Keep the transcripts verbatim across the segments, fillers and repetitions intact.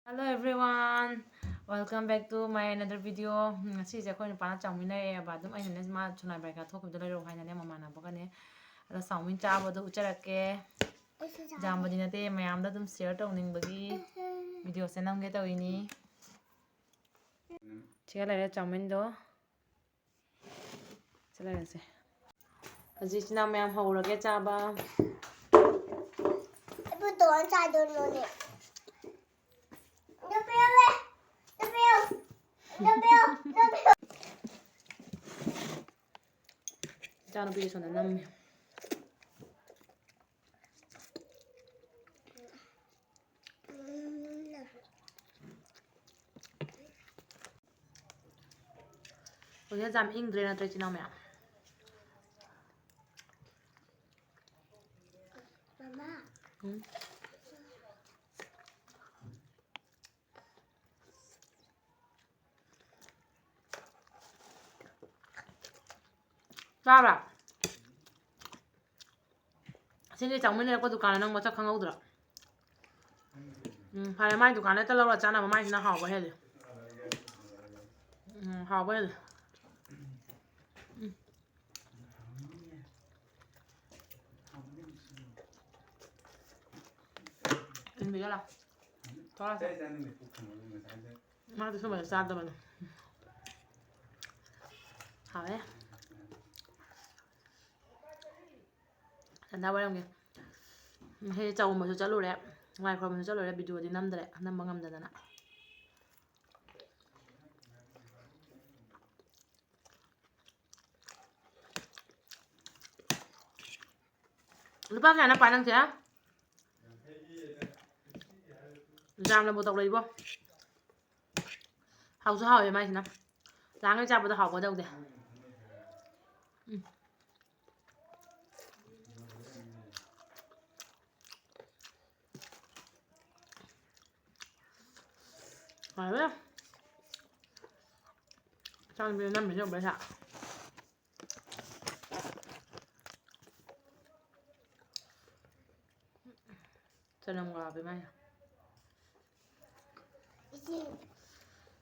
Hello everyone, welcome back to my another video. ꯎꯝ, ꯉꯁꯤꯁꯦ ꯑꯩꯈꯣꯏ ꯅꯨꯄꯥꯅ ꯆꯥꯎꯃꯤꯟꯅꯔꯛꯑꯦꯕ꯫ ꯑꯗꯨꯝ ꯑꯩꯅꯅꯦ ꯃꯥ ꯁꯣꯅꯥ ꯕ꯭ꯔꯥꯏꯀꯥ ꯊꯣꯛꯈꯤꯕꯗꯣ ꯂꯩꯔꯛꯑꯣ ꯍꯥꯏꯅꯅꯦ ꯃꯃꯥꯟꯅꯕꯒꯅꯦ꯫ ꯑꯗꯣ ꯆꯥꯎꯃꯤꯟ ꯆꯥꯕꯗꯣ ꯎꯠꯆꯔꯛꯀꯦ꯫ ꯑꯩꯁꯨ ꯆꯥꯒꯦ꯫ ꯌꯥꯝꯕꯗꯤ ꯅꯠꯇꯦ, ꯃꯌꯥꯝꯗ ꯑꯗꯨꯝ share ꯇꯧꯅꯤꯡꯕꯒꯤ ꯎꯝ꯫ Videoꯁꯦ ꯅꯝꯒꯦ ꯇꯧꯔꯤꯅꯤ꯫ ꯁꯤꯒ ꯂꯩꯔꯦ ꯆꯥꯎꯃꯤꯟꯗꯣ꯫ ꯁꯤ ꯂꯩꯔꯦꯁꯦ꯫ ꯍꯧꯖꯤꯛ ꯏꯆꯤꯟ ꯏꯅꯥꯎ ꯃꯌꯥꯝ ꯍꯧꯔꯒꯦ ꯆꯥꯕ꯫ ꯑꯗꯨ ꯇꯣꯉꯥꯟ ꯆꯥꯗꯣꯏꯅꯣꯅꯦ꯫ ꯑꯗꯨ ꯄꯤꯔꯛꯑꯣꯅꯦ꯫ ꯑꯗꯨ ꯄꯤꯔꯛꯑꯣ꯫ ꯑꯗꯨ ꯄꯤꯔꯛꯑꯣ꯫ ꯑꯗꯨ ꯄꯤꯔꯛꯑꯣ꯫ ꯏꯆꯥꯅꯨꯄꯤꯁꯦ ꯁꯣꯝꯗ ꯅꯝꯃꯤ꯫ ꯍꯧꯖꯤꯛ ꯌꯥꯝ ꯏꯪꯗ꯭ꯔꯦ ꯅꯠꯇ꯭ꯔ, ꯏꯆꯤꯟ ꯏꯅꯥꯎ ꯃꯌꯥꯝ? ꯃꯃꯥ꯫ ꯎꯝ꯫ ꯆꯥꯕ꯭ꯔꯥ? ꯁꯤꯗꯤ ꯆꯥꯎꯃꯤꯟ ꯂꯩꯔꯛꯄ ꯗꯨꯀꯥꯟꯗ ꯅꯪ ꯃꯁꯛ ꯈꯪꯍꯧꯗ꯭ꯔꯣ? ꯎꯝ, ꯐꯔꯦ, ꯃꯥꯏ ꯗꯨꯀꯥꯟꯗ ꯍꯦꯛꯇ ꯂꯧꯔ ꯆꯥꯅꯕ, ꯃꯥꯏꯁꯤꯅ ꯍꯥꯎꯕ ꯍꯦꯜꯂꯤ꯫ ꯎꯝ, ꯍꯥꯎꯕ ꯍꯦꯜꯂꯤ꯫ ꯎꯝ꯫ ꯏꯟꯕꯤꯒꯦ ꯂꯥꯎ꯫ ꯊꯣꯛꯂꯛꯑꯁꯦ꯫ ꯃꯥꯗꯤ ꯁꯨꯝꯕꯁꯦ ꯆꯥꯗꯕꯅꯦ꯫ ꯍꯥꯎꯋꯦ꯫ ꯁꯟꯗꯥ ꯋꯥꯏꯔꯝꯒꯤ꯫ ꯉꯁꯤ ꯆꯥꯛꯎꯝꯕꯁꯨ ꯆꯠꯂꯨꯔꯦ, ꯂꯥꯏ ꯈꯨꯔꯨꯝꯕꯁꯨ ꯆꯠꯂꯨꯔꯦ, videoꯗꯤ ꯅꯝꯗ꯭ꯔꯦ, ꯅꯝꯕ ꯉꯝꯗꯗꯅ꯫ ꯂꯨꯄꯥ ꯀꯌꯥꯅ ꯄꯥꯏ ꯅꯪꯁꯦ? ꯌꯥꯝꯅꯕꯨ ꯇꯧꯔꯛꯏꯕꯣ꯫ ꯍꯥꯎꯁꯨ ꯍꯥꯎꯋꯦ ꯃꯥꯏꯁꯤꯅ꯫ ꯂꯥꯡꯉꯩ ꯆꯥꯕꯗꯣ ꯍꯥꯎꯕ ꯇꯧꯗꯦ꯫ ꯎꯝ꯫ ꯍꯥꯎꯋꯦ꯫ ꯆꯥꯡꯁꯦ ꯅꯝꯃꯤꯁꯦ ꯌꯦꯡꯉꯨ ꯄꯩꯁꯥ꯫ ꯆꯅꯝꯒ ꯍꯥꯞꯄꯦ ꯃꯥꯏꯁꯦ꯫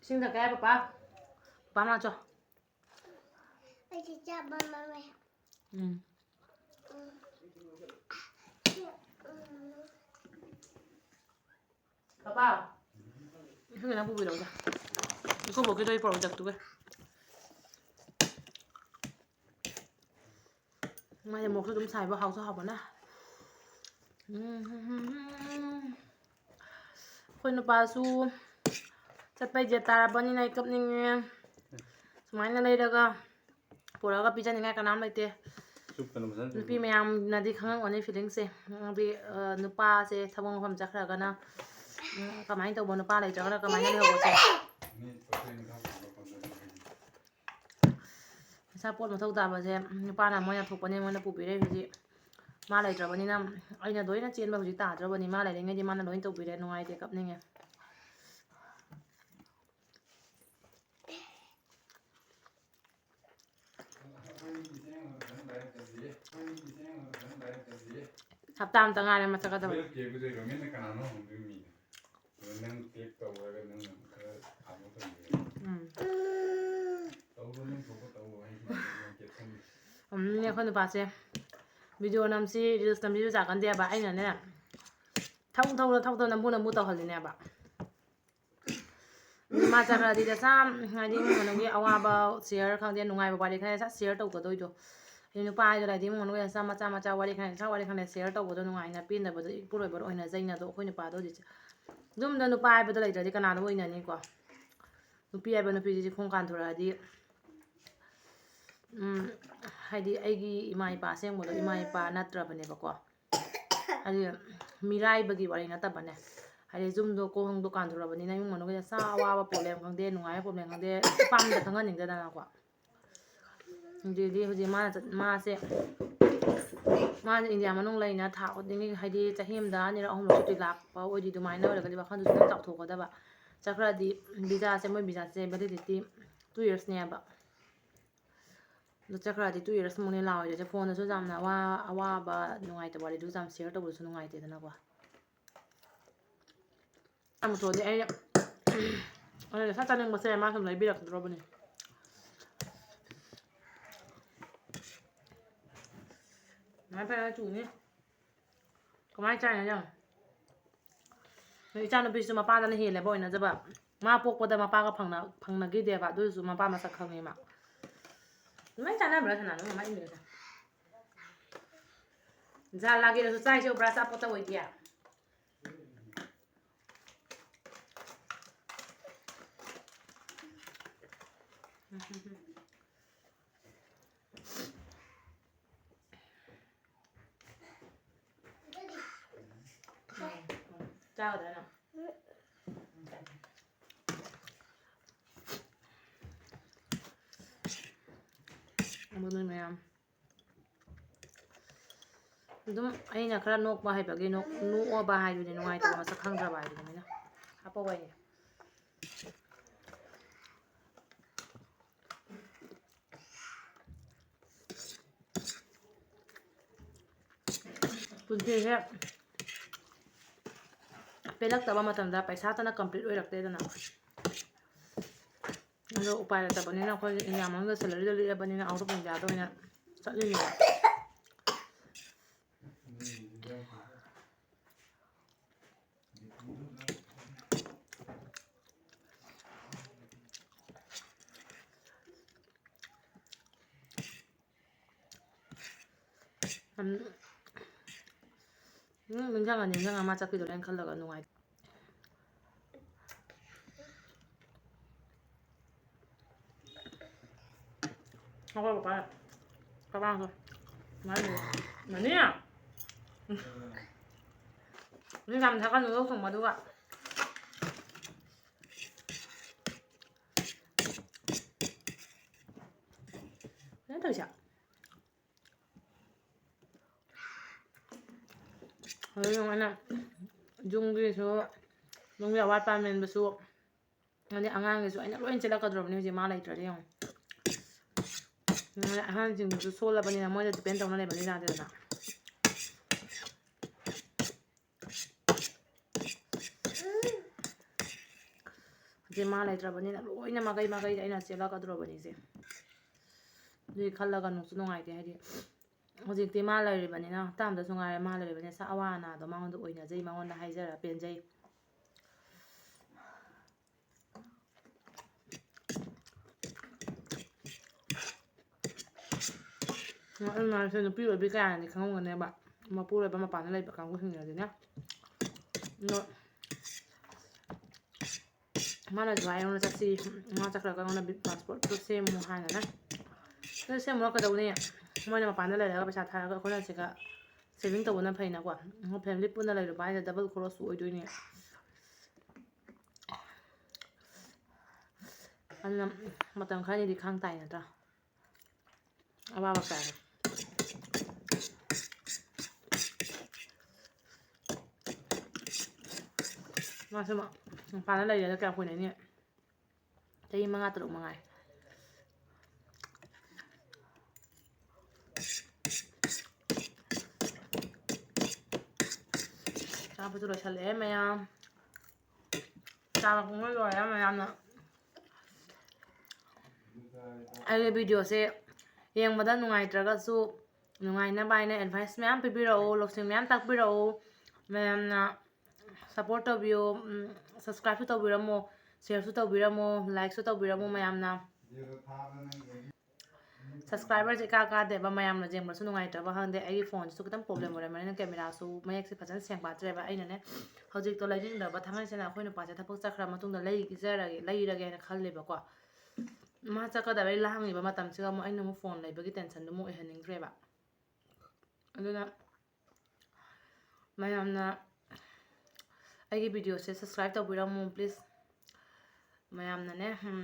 ꯏꯁꯤꯡ ꯊꯛꯀꯦ ꯍꯥꯏ ꯄꯄꯥ? ꯄꯄꯥ ꯃꯅꯥꯛ ꯆꯣ꯫ ꯑꯩꯁꯨ ꯆꯥꯕ ꯃꯥꯡꯉꯦ꯫ ꯎꯝ꯫ ꯄꯄꯥ, ꯏꯁꯤꯡ ꯈꯤꯇꯪ ꯄꯨꯕꯤꯔꯛꯎꯗ꯫ ꯏꯀꯣꯕꯣꯛꯀꯤꯗꯣ ꯑꯩ ꯄꯨꯔꯛꯑꯣ ꯖꯛꯇꯨꯒ꯫ ꯃꯥꯁꯦ ꯃꯣꯔꯣꯛꯁꯨ ꯑꯗꯨꯝ ꯁꯥꯏꯕ, ꯍꯥꯎꯁꯨ ꯍꯥꯎꯕꯅ꯫ ꯎꯝ꯫ ꯑꯩꯈꯣꯏ ꯅꯨꯄꯥꯁꯨ ꯆꯠꯄꯩ ꯗꯦꯠ ꯇꯥꯔꯕꯅꯤꯅ ꯑꯩ ꯀꯞꯅꯤꯡꯉꯦ꯫ ꯁꯨꯃꯥꯏꯅ ꯂꯩꯔꯒ ꯄꯨꯔꯛꯑꯒ ꯄꯤꯖꯅꯤꯡꯉꯥꯏ ꯀꯅꯥꯝ ꯂꯩꯇꯦ꯫ ꯆꯨꯞꯇꯅ ꯐꯖꯅ ꯅꯨꯄꯤ ꯃꯌꯥꯝꯅꯗꯤ ꯈꯪꯉꯝꯒꯅꯤ feelingꯁꯦ꯫ ꯍꯥꯏꯗꯤ, ꯑ, ꯅꯨꯄꯥꯁꯦ ꯊꯕꯛ ꯃꯐꯝ ꯆꯠꯈ꯭ꯔꯒꯅ, ꯎꯝ, ꯀꯃꯥꯏꯅ ꯇꯧꯕ, ꯅꯨꯄꯥ ꯂꯩꯇ꯭ꯔꯒꯅ ꯀꯃꯥꯏꯅ ꯂꯩꯍꯧꯕꯁꯦ꯫ ꯃꯤ ꯆꯠꯊꯣꯛ ꯏꯟꯈꯥꯡ ꯇꯧꯕ ꯈꯣꯠꯄꯗ ꯄꯩꯁꯥ ꯄꯣꯠ ꯃꯊꯧ ꯇꯥꯕꯁꯦ ꯅꯨꯄꯥꯅ ꯃꯣꯏꯅ ꯊꯣꯛꯄꯅꯦ ꯃꯣꯏꯅ ꯄꯨꯕꯤꯔꯦ꯫ ꯍꯧꯖꯤꯛ ꯃꯥ ꯂꯩꯇ꯭ꯔꯕꯅꯤꯅ ꯑꯩꯅ ꯂꯣꯏꯅ ꯆꯦꯟꯕ ꯍꯧꯖꯤꯛ ꯇꯥꯗ꯭ꯔꯕꯅꯤ꯫ ꯃꯥ ꯂꯩꯔꯤꯉꯩꯗꯤ ꯃꯥꯅ ꯂꯣꯏꯅ ꯇꯧꯕꯤꯔꯦ꯫ ꯅꯨꯡꯉꯥꯏꯇꯦ, ꯀꯞꯅꯤꯡꯉꯦ꯫ ꯍꯞꯇꯥ ꯑꯃꯇ ꯉꯥꯏꯔꯦ ꯃꯁꯛ ꯀꯗꯕ꯫ ꯍꯣꯏ, ꯀꯦꯕꯗꯣ ꯔꯣꯃꯦꯟꯅ ꯀꯅꯥꯅꯣ ꯍꯪꯗꯣꯏ ꯃꯤꯅꯦ꯫ ꯑꯗꯣ ꯅꯪ ꯀꯦꯛ ꯇꯧꯔꯒ ꯅꯪꯅ ꯈꯔ ꯊꯥꯗꯣꯛꯈ꯭ꯔꯕꯅꯦ꯫ ꯎꯝ꯫ ꯇꯧꯔꯣ, ꯅꯪ ꯊꯣꯛꯄ ꯇꯧꯔꯣ, ꯑꯩ ꯀꯦꯞꯁꯟꯒꯦ꯫ ꯎꯝ, ꯑꯩꯈꯣꯏ ꯅꯨꯄꯥꯁꯦ video ꯅꯝꯁꯤ, reels ꯅꯝꯁꯤꯁꯨ ꯆꯥꯒꯟꯗꯦꯕ꯫ ꯑꯩꯅꯅꯦ, ꯊꯧ ꯊꯧꯅ ꯊꯧ ꯊꯧꯅ ꯅꯝꯕꯨ ꯅꯝꯕꯨ ꯇꯧꯍꯜꯂꯤꯅꯦꯕ꯫ ꯃꯥ ꯆꯠꯈ꯭ꯔꯗꯤ ꯗꯁꯥ, ꯍꯥꯏꯗꯤ ꯏꯃꯨꯡ ꯃꯅꯨꯡꯒꯤ ꯑꯋꯥꯕ share ꯈꯪꯗꯦ, ꯅꯨꯡꯉꯥꯏꯕ ꯋꯥꯔꯤ ꯈꯪꯗꯦ, ꯁꯠ share ꯇꯧꯒꯗꯣꯏꯗꯣ꯫ ꯍꯥꯏꯗꯤ ꯅꯨꯄꯥ ꯍꯥꯏꯗꯣ ꯂꯩꯔꯗꯤ ꯏꯃꯨꯡ ꯃꯅꯨꯡꯒꯤ ꯗꯁꯥ ꯃꯆꯥ ꯃꯆꯥ ꯋꯥꯔꯤ ꯈꯪꯗꯦ, ꯗꯁꯥ ꯋꯥꯔꯤ ꯈꯪꯗꯦ, share ꯇꯧꯕꯗꯣ ꯅꯨꯡꯉꯥꯏꯅ ꯄꯦꯟꯗꯕꯗꯣ ꯏꯄꯨꯔꯣꯏꯕ ꯑꯣꯏꯅ ꯆꯩꯅꯗꯣ ꯑꯩꯈꯣꯏ ꯅꯨꯄꯥꯗꯣ ꯍꯧꯖꯤꯛꯁꯦ꯫ ꯌꯨꯝꯗ ꯅꯨꯄꯥ ꯍꯥꯏꯕꯗꯣ ꯂꯩꯇ꯭ꯔꯗꯤ ꯀꯅꯥꯅꯣ ꯑꯣꯏꯅꯅꯤꯀꯣ? ꯅꯨꯄꯤ ꯍꯥꯏꯕ ꯅꯨꯄꯤꯁꯤꯗꯤ ꯈꯣꯡ ꯀꯥꯟꯊꯣꯔꯛꯑꯗꯤ, ꯎꯝ, ꯍꯥꯏꯗꯤ ꯑꯩꯒꯤ ꯏꯃꯥ ꯏꯄꯥ ꯑꯁꯦꯡꯕꯗꯣ ꯏꯃꯥ ꯏꯄꯥ ꯅꯠꯇ꯭ꯔꯕꯅꯦꯕꯀꯣ꯫ ꯍꯥꯏꯗꯤ ꯃꯤꯔꯥꯏꯕꯒꯤ ꯋꯥꯔꯤ ꯅꯠꯇꯕꯅꯦ꯫ ꯍꯥꯏꯗꯤ ꯌꯨꯝꯗꯣ ꯈꯣꯡꯗꯣ ꯀꯥꯟꯊꯣꯔꯛꯑꯕꯅꯤꯅ ꯏꯃꯨꯡ ꯃꯅꯨꯡꯒꯤ ꯑꯆꯥ ꯑꯋꯥꯕ problem ꯈꯪꯗꯦ, ꯅꯨꯡꯉꯥꯏꯕ problem ꯈꯪꯗꯦ, ꯅꯨꯄꯥ ꯑꯃꯗ ꯈꯪꯍꯟꯅꯤꯡꯗꯦꯗꯅꯀꯣ꯫ ꯑꯗꯨꯗꯤ ꯍꯧꯖꯤꯛ ꯃꯥꯅ ꯆꯠ-, ꯃꯥꯁꯦ, ꯃꯥꯁꯦ ꯏꯟꯗꯤꯌꯥ ꯃꯅꯨꯡ ꯂꯩꯅ ꯊꯥ ꯈꯨꯗꯤꯡꯒꯤ, ꯍꯥꯏꯗꯤ ꯆꯍꯤ ꯑꯃꯗ ꯑꯅꯤꯔꯛ ꯑꯍꯨꯝꯂꯛ ꯁꯨꯇꯤ ꯂꯥꯛꯄ ꯑꯣꯏꯗꯤ ꯑꯗꯨꯃꯥꯏꯅ ꯑꯣꯏꯔꯒꯗꯤ ꯋꯥꯈꯜꯗꯨꯁꯨ ꯈꯤꯇꯪ ꯆꯥꯎꯊꯣꯛꯀꯗꯕ꯫ ꯆꯠꯈ꯭ꯔꯗꯤ visaꯁꯦ, ꯃꯣꯏ visaꯁꯦ validity two yearsꯅꯦꯕ꯫ ꯑꯗꯣ ꯆꯠꯈ꯭ꯔꯗꯤ two yearsꯃꯨꯛꯅꯦ ꯂꯥꯛꯑꯣꯏꯗꯣꯏꯁꯦ꯫ Phoneꯗꯁꯨ ꯌꯥꯝꯅ ꯑꯋꯥ-, ꯑꯋꯥꯕ ꯅꯨꯡꯉꯥꯏꯇꯕ ꯋꯥꯔꯤꯗꯨꯁꯨ ꯌꯥꯝ share ꯇꯧꯕꯗꯨꯁꯨ ꯅꯨꯡꯉꯥꯏꯇꯦꯗꯅꯀꯣ꯫ ꯌꯥꯝ ꯊꯣꯛꯑꯗꯤ ꯑꯩ ꯑꯗꯨꯅ ꯁꯥ ꯆꯥꯅꯤꯡꯕꯁꯦ ꯃꯥ ꯁꯨꯝ ꯂꯩꯕꯤꯔꯛꯀꯗ꯭ꯔꯣꯕꯅꯤ꯫ ꯃꯥꯏ ꯐꯅ ꯆꯨꯅꯤ꯫ ꯀꯃꯥꯏꯅ ꯆꯥꯏꯅꯣ ꯌꯦꯡꯉꯣ꯫ ꯅꯣꯏ ꯏꯆꯥꯅꯨꯄꯤꯁꯨ ꯃꯄꯥꯗꯅ ꯍꯦꯜꯂꯦꯕ ꯑꯣꯏꯅꯖꯕ꯫ ꯃꯥ ꯄꯣꯛꯄꯗ ꯃꯄꯥꯒ ꯐꯪꯅ-, ꯐꯪꯅꯈꯤꯗꯦꯕ꯫ ꯑꯗꯨ ꯑꯣꯏꯔꯁꯨ ꯃꯄꯥ ꯃꯁꯛ ꯈꯪꯉꯦ ꯃꯥ꯫ ꯑꯗꯨꯃꯥꯏꯅ ꯆꯥꯟꯅꯕ꯭ꯔꯥ ꯁꯅꯥ? ꯅꯪ ꯃꯃꯥ ꯏꯟꯗ꯭ꯔꯦꯗ꯫ ꯖꯥ ꯂꯥꯒꯦꯔꯁꯨ ꯆꯥꯏꯁꯦ ꯎꯕ꯭ꯔꯥ? ꯑꯆꯥꯄꯣꯠꯇ ꯑꯣꯏꯗꯦ꯫ ꯆꯥꯒꯗ꯭ꯔꯥ ꯅꯪ? ꯑꯗꯨ ꯅꯣꯏ ꯃꯌꯥꯝ ꯑꯗꯨꯝ ꯑꯩꯅ ꯈꯔ ꯅꯣꯛꯄ ꯍꯩꯕꯒꯤ ꯅꯣꯛ-, ꯅꯣꯛꯑꯕ ꯍꯥꯏꯗꯨꯅꯤ, ꯅꯨꯡꯉꯥꯏꯇꯕ ꯃꯁꯛ ꯈꯪꯗ꯭ꯔꯕ ꯍꯥꯏꯗꯨꯅꯤ ꯃꯤꯅ ꯍꯥꯞꯄꯧ ꯍꯥꯏꯅꯤ꯫ ꯄꯨꯟꯁꯤꯁꯦ ꯄꯦꯜꯂꯛꯇꯕ ꯃꯇꯝꯗ ꯄꯩꯁꯥꯇꯅ complete ꯑꯣꯏꯔꯛꯇꯦꯗꯅ꯫ ꯑꯗꯣ ꯎꯄꯥꯏ ꯂꯩꯇꯕꯅꯤꯅ ꯑꯩꯈꯣꯏ India ꯃꯅꯨꯡꯗ salary ꯗꯣ ꯂꯤꯛꯑꯕꯅꯤꯅ out of India ꯗ ꯑꯣꯏꯅ ꯆꯠꯂꯤꯅꯦꯕ꯫ ꯌꯥꯝ, ꯎꯝ, ꯅꯤꯡꯁꯤꯡꯉ ꯅꯤꯡꯁꯤꯡꯉ ꯃꯥ ꯆꯠꯈꯤꯗꯣꯔꯦꯅ ꯈꯜꯂꯒ ꯅꯨꯡꯉꯥꯏꯇꯦ꯫ ꯑꯩꯈꯣꯏ ꯄꯄꯥ ꯀꯕꯥꯡꯗꯣ ꯃꯥꯅꯤ꯫ ꯃꯅꯤ꯫ ꯅꯤꯡꯊꯝ ꯊꯥꯀ ꯅꯨꯗꯜ ꯊꯣꯡꯕ ꯑꯗꯨꯒ꯫ ꯀꯩꯅꯣ ꯇꯧꯔꯤꯁꯦ꯫ ꯑꯗꯨ ꯌꯦꯡꯉꯣ ꯑꯩꯅ ꯌꯨꯝꯒꯤꯁꯨ, ꯌꯨꯝꯒꯤ ꯑꯋꯥꯠ ꯑꯄꯥ ꯃꯦꯟꯕꯁꯨ, ꯑꯗꯩ ꯑꯉꯥꯡꯒꯤꯁꯨ ꯑꯩꯅ ꯂꯣꯏ ꯆꯦꯜꯂꯛꯀꯗꯧꯔꯕꯅꯤ ꯍꯧꯖꯤꯛ ꯃꯥ ꯂꯩꯇ꯭ꯔꯗꯤ ꯌꯦꯡꯉꯣ꯫ ꯑꯗꯩ ꯑꯍꯟꯁꯤꯡꯗꯨꯁꯨ ꯁꯣꯜꯂꯕꯅꯤꯅ ꯃꯣꯏꯗ depend ꯇꯧꯅ ꯂꯩꯕꯗꯤ ꯌꯥꯗꯦꯗꯅ꯫ ꯁꯦ ꯃꯥ ꯂꯩꯇ꯭ꯔꯕꯅꯤꯅ ꯂꯣꯏꯅ ꯃꯥꯏꯀꯩ ꯃꯥꯏꯀꯩꯗ ꯑꯩꯅ ꯆꯦꯜꯂꯛꯀꯗꯧꯔꯕꯅꯤꯁꯦ꯫ ꯑꯗꯨꯒꯤ ꯈꯜꯂꯒ ꯅꯨꯡꯁꯨ ꯅꯨꯡꯉꯥꯏꯇꯦ꯫ ꯍꯥꯏꯗꯤ ꯍꯧꯖꯤꯛꯇꯤ ꯃꯥ ꯂꯩꯔꯤꯕꯅꯤꯅ, ꯍꯞꯇꯥ ꯑꯃꯗꯁꯨ ꯉꯥꯏꯔꯦ ꯃꯥ ꯂꯩꯔꯤꯕꯅꯤꯅ, ꯁꯥ ꯑꯋꯥ ꯑꯅꯥꯗꯣ ꯃꯉꯣꯟꯗ ꯑꯣꯏꯅꯖꯩ, ꯃꯉꯣꯟꯗ ꯍꯥꯏꯖꯔ ꯄꯦꯟꯖꯩ꯫ ꯑꯗꯨꯅ ꯁꯤ ꯅꯨꯄꯤ ꯑꯣꯏꯕꯤ ꯀꯌꯥꯅꯗꯤ ꯈꯪꯉꯝꯒꯅꯦꯕ, ꯃꯄꯨꯔꯣꯏꯕ ꯃꯄꯥꯟꯗ ꯂꯩꯕ ꯀꯥꯡꯕꯨꯁꯤꯡꯅꯗꯤꯅꯦ꯫ ꯑꯗꯣ ꯃꯥꯅꯁꯨ ꯍꯥꯏ ꯑꯩꯉꯣꯟꯗ, "ꯆꯠꯁꯤ, ꯃꯥ ꯆꯠꯈ꯭ꯔꯒ ꯑꯩꯉꯣꯟꯗ ꯕꯤ-, ꯄꯥꯁꯄꯣꯔꯠꯇꯨ ꯁꯦꯝꯃꯨ" ꯍꯥꯏꯅꯅꯦ꯫ ꯑꯗꯨ ꯁꯦꯝꯃꯨꯔ ꯀꯩꯗꯧꯅꯤ? ꯃꯣꯏꯅ ꯃꯄꯥꯟꯗ ꯂꯩꯔꯒ ꯄꯩꯁꯥ ꯊꯥꯔꯒ ꯑꯩꯈꯣꯏꯅ ꯁꯤꯒ ꯁꯦꯚꯤꯡ ꯇꯧꯕꯅ ꯐꯩꯅꯀꯣ꯫ ꯐꯦꯃꯤꯂꯤ ꯄꯨꯟꯅ ꯂꯩꯔꯨꯕ ꯍꯥꯏꯁꯦ ꯗꯕꯜ ꯈꯣꯔꯣꯁꯁꯨ ꯑꯣꯏꯗꯣꯏꯅꯦ꯫ ꯑꯗꯨꯅ ꯃꯇꯝ ꯈꯔꯅꯤꯗꯤ ꯈꯥꯡ ꯇꯥꯏ ꯅꯠꯇ꯭ꯔꯥ? ꯑꯋꯥꯕ ꯀꯌꯥꯅꯤ꯫ ꯃꯥꯁꯨ ꯃ-, ꯃꯄꯥꯟꯗ ꯂꯩꯔꯒ ꯀꯌꯥꯝ ꯀꯨꯏꯅ ꯂꯩꯅꯤ? ꯆꯍꯤ ꯃꯉꯥ ꯇꯔꯨꯛ ꯃꯉꯥꯏ꯫ ꯆꯥꯕꯁꯨ ꯂꯣꯏꯁꯜꯂꯛꯑꯦ ꯃꯌꯥꯝ꯫ ꯆꯥꯕ ꯄꯨꯡꯂꯣꯏ ꯂꯣꯏꯔꯦ ꯃꯌꯥꯝꯅ꯫ ꯑꯩꯒꯤ ꯚꯤꯗꯤꯑꯣꯁꯦ ꯌꯦꯡꯕꯗ ꯅꯨꯡꯉꯥꯏꯇ꯭ꯔꯒꯁꯨ, ꯅꯨꯡꯉꯥꯏꯅꯕ ꯍꯥꯏꯅ ꯑꯦꯗꯚꯥꯏꯁ ꯃꯌꯥꯝ ꯄꯤꯕꯤꯔꯛꯎ, ꯂꯧꯁꯤꯡ ꯃꯌꯥꯝ ꯇꯥꯛꯄꯤꯔꯛꯎ꯫ ꯃꯌꯥꯝꯅ ꯁꯞꯄꯣꯔꯠ ꯇꯧꯕꯤꯌꯨ, ꯎꯝ, ꯁꯕꯁꯀ꯭ꯔꯥꯏꯕꯁꯨ ꯇꯧꯕꯤꯔꯝꯃꯣ, ꯁꯤꯌꯔꯁꯨ ꯇꯧꯕꯤꯔꯝꯃꯣ, ꯂꯥꯏꯛꯁꯨ ꯇꯧꯕꯤꯔꯝꯃꯣ ꯃꯌꯥꯝꯅ꯫ ꯁꯕꯁꯀ꯭ꯔꯥꯏꯕꯔꯁꯦ ꯏꯀꯥ ꯀꯥꯗꯦꯕ, ꯃꯌꯥꯝꯅ ꯌꯦꯡꯕꯁꯨ ꯅꯨꯡꯉꯥꯏꯇ꯭ꯔꯕ ꯈꯪꯗꯦ꯫ ꯑꯩꯒꯤ ꯐꯣꯟꯁꯤꯁꯨ ꯈꯤꯇꯪ ꯄ꯭ꯔꯣꯕ꯭ꯂꯦꯝ ꯑꯣꯏꯔꯝꯃꯅꯤꯅ ꯀꯦꯃꯦꯔꯥꯁꯨ ꯃꯌꯦꯛꯁꯦ ꯐꯖꯅ ꯁꯦꯡ ꯄꯥꯠꯇ꯭ꯔꯦꯕ꯫ ꯑꯩꯅꯅꯦ ꯍꯧꯖꯤꯛꯇꯣ ꯂꯩꯅꯤꯡꯗ꯭ꯔꯕ, ꯊꯥꯡꯉꯩ ꯁꯦꯡꯅ ꯑꯩꯈꯣꯏ ꯅꯨꯄꯥꯁꯦ ꯊꯕꯛ ꯆꯠꯈ꯭ꯔ ꯃꯇꯨꯡꯗ ꯂꯩꯖꯔꯒꯦ, ꯂꯩꯔꯒꯦꯅ ꯈꯜꯂꯦꯕꯀꯣ꯫ ꯃꯥ ꯆꯠꯀꯗꯕꯩ ꯂꯥꯡꯉꯤꯕ ꯃꯇꯝꯁꯤꯒ ꯑꯃꯨꯛ ꯑꯩꯅ ꯑꯃꯨꯛ ꯐꯣꯟ ꯂꯩꯕꯒꯤ ꯇꯦꯟꯁꯟꯗꯨ ꯑꯃꯨꯛ ꯑꯣꯏꯍꯟꯅꯤꯡꯗ꯭ꯔꯦꯕ꯫ ꯑꯗꯨꯅ ꯃꯌꯥꯝꯅ ꯑꯩꯒꯤ ꯚꯤꯗꯤꯑꯣꯁꯦ ꯁꯕꯁꯀ꯭ꯔꯥꯏꯕ ꯇꯧꯕꯤꯔꯝꯃꯨ ꯄ꯭ꯂꯤꯖ꯫ ꯃꯌꯥꯝꯅꯅꯦ, ꯎꯝ,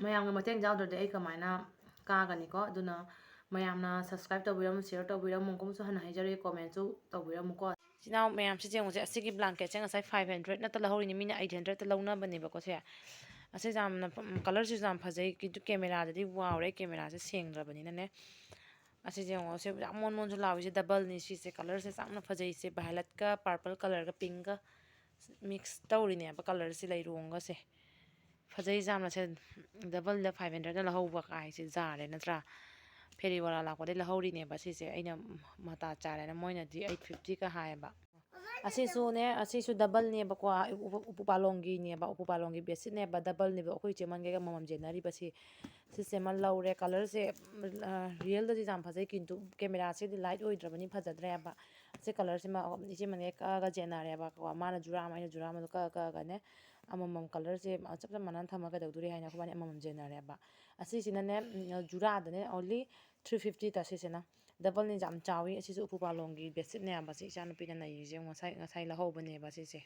ꯃꯌꯥꯝꯒꯤ ꯃꯇꯦꯡ ꯌꯥꯎꯗ꯭ꯔꯗꯤ ꯑꯩ ꯀꯃꯥꯏꯅ ꯀꯥꯒꯅꯤꯀꯣ? ꯑꯗꯨꯅ ꯃꯌꯥꯝꯅ ꯁꯕꯁꯀ꯭ꯔꯥꯏꯕ ꯇꯧꯕꯤꯔꯝꯃꯨ, ꯁꯤꯌꯔ ꯇꯧꯕꯤꯔꯝꯃꯨ, ꯑꯃꯨꯛꯀꯁꯨ ꯍꯟꯅ ꯍꯥꯏꯖꯔꯤ, ꯀꯣꯃꯦꯟꯁꯨ ꯇꯧꯕꯤꯔꯝꯃꯨꯀꯣ꯫ ꯏꯆꯤꯟ ꯏꯅꯥꯎ ꯃꯌꯥꯝꯁꯤ ꯌꯦꯡꯉꯨꯁꯦ, ꯑꯁꯤꯒꯤ ꯕ꯭ꯂꯥꯡꯀꯦꯠꯁꯦ ꯉꯁꯥꯏ ꯐꯥꯏꯚ ꯍꯟꯗ꯭ꯔꯦꯠ ꯅꯠꯇ ꯂꯧꯍꯧꯔꯤꯅꯤ, ꯃꯤꯅ ꯑꯩꯠ ꯍꯟꯗ꯭ꯔꯦꯠꯇ ꯂꯧꯅꯕꯅꯦꯕꯀꯣ ꯁꯦ꯫ ꯑꯁꯤꯁꯦ ꯌꯥꯝꯅ, ꯎꯝ, ꯀꯂꯔꯁꯤꯁꯨ ꯌꯥꯝ ꯐꯖꯩ, ꯀꯦꯃꯦꯔꯥꯗꯗꯤ ꯋꯥꯎꯔꯦ, ꯀꯦꯃꯦꯔꯥꯁꯦ ꯁꯦꯡꯗ꯭ꯔꯕꯅꯤꯅꯅꯦ꯫ ꯑꯁꯤꯁꯦ ꯌꯦꯡꯉꯣ, ꯁꯤ ꯌꯥꯝ ꯃꯣꯟ ꯃꯣꯟꯁꯨ ꯂꯥꯎꯏꯁꯦ, ꯗꯕꯜꯅꯤ ꯁꯤꯁꯦ, ꯀꯂꯔꯁꯦ ꯌꯥꯝꯅ ꯐꯖꯩꯁꯦ, ꯚꯥꯏꯂꯦꯠꯀ ꯄꯔꯄꯜ ꯀꯂꯔꯒ ꯄꯤꯡꯒ ꯃꯤꯛꯁ ꯇꯧꯔꯤꯅꯦꯕ ꯀꯂꯔꯁꯦ, ꯂꯩꯔꯣꯡꯒꯁꯦ꯫ ꯐꯖꯩ ꯌꯥꯝꯅ ꯁꯦ꯫ Double ꯗ five hundred ꯂꯧꯍꯧꯕ ꯀꯥꯏꯁꯦ ꯌꯥꯔꯦ ꯅꯠꯇ꯭ꯔꯥ? ꯐꯦꯔꯤꯋꯥꯂꯥ ꯂꯥꯛꯄꯗꯩ ꯂꯧꯍꯧꯔꯤꯅꯦꯕ ꯁꯤꯁꯦ꯫ ꯑꯩꯅ ꯃꯇꯥ ꯆꯥꯔꯦꯅ, ꯃꯣꯏꯅꯗꯤ eight fifty ꯀ ꯍꯥꯏꯌꯦꯕ꯫ ꯑꯁꯤꯁꯨꯅꯦ, ꯑꯁꯤꯁꯨ doubleꯅꯦꯕꯀꯣ꯫ ꯎꯄꯨ, ꯎꯄꯨ ꯄꯥꯂꯣꯡꯒꯤꯅꯦꯕ, ꯎꯄꯨ ꯄꯥꯂꯣꯡꯒꯤ ꯕꯦꯗꯁꯤꯠꯅꯦꯕ, doubleꯅꯦꯕ꯫ ꯑꯩꯈꯣꯏ ꯏꯆꯦ ꯃꯟꯒꯩꯒ ꯑꯃꯃꯝ ꯖꯦꯟꯅꯔꯤꯕ ꯁꯤ꯫ ꯁꯤꯁꯦ ꯑꯃ ꯂꯧꯔꯦ꯫ Colourꯁꯦ, ꯑ, realꯗꯗꯤ ꯌꯥꯝ ꯐꯖꯩ, ꯀꯤꯟꯇꯨ cameraꯁꯤꯗꯤ light ꯑꯣꯏꯗ꯭ꯔꯕꯅꯤ ꯐꯖꯗ꯭ꯔꯦꯕ꯫ ꯁꯤ colourꯁꯤꯃ ꯏꯆꯦ ꯃꯟꯒꯩ ꯀꯛꯑꯒ ꯖꯦꯟꯅꯔꯦꯕꯀꯣ꯫ ꯃꯥꯅ ꯖꯨꯔꯥ ꯑꯃ, ꯑꯩꯅ ꯖꯨꯔꯥ ꯑꯃꯗꯣ ꯀꯛꯑ ꯀꯛꯑꯒꯅꯦ ꯑꯃꯃꯝ colourꯁꯦ ꯆꯞ ꯆꯞ ꯃꯥꯟꯅꯅ ꯊꯝꯃꯒ ꯀꯩꯗꯧꯗꯣꯔꯤ ꯍꯥꯏꯅ ꯑꯩꯈꯣꯏꯕꯥꯅꯤ ꯑꯃꯃꯝ ꯖꯦꯟꯅꯔꯦꯕ꯫ ꯑꯁꯤꯁꯤꯅꯅꯦ, ꯎꯝ, ꯖꯨꯔꯥꯗꯅꯦ only three fifty ꯇ ꯁꯤꯁꯤꯅ꯫ Doubleꯅꯤ, ꯌꯥꯝ ꯆꯥꯎꯋꯤ꯫ ꯑꯁꯤꯁꯨ ꯎꯄꯨ ꯄꯥꯂꯣꯡꯒꯤ ꯕꯦꯗꯁꯤꯠꯅꯦꯕ꯫ ꯁꯤ ꯏꯆꯥꯅꯨꯄꯤꯅ ꯅꯩꯔꯤꯁꯦ ꯌꯦꯡꯉꯨ, ꯉꯁꯥꯏ, ꯉꯁꯥꯏ ꯂꯧꯍꯧꯕꯅꯦꯕ ꯁꯤꯁꯦ꯫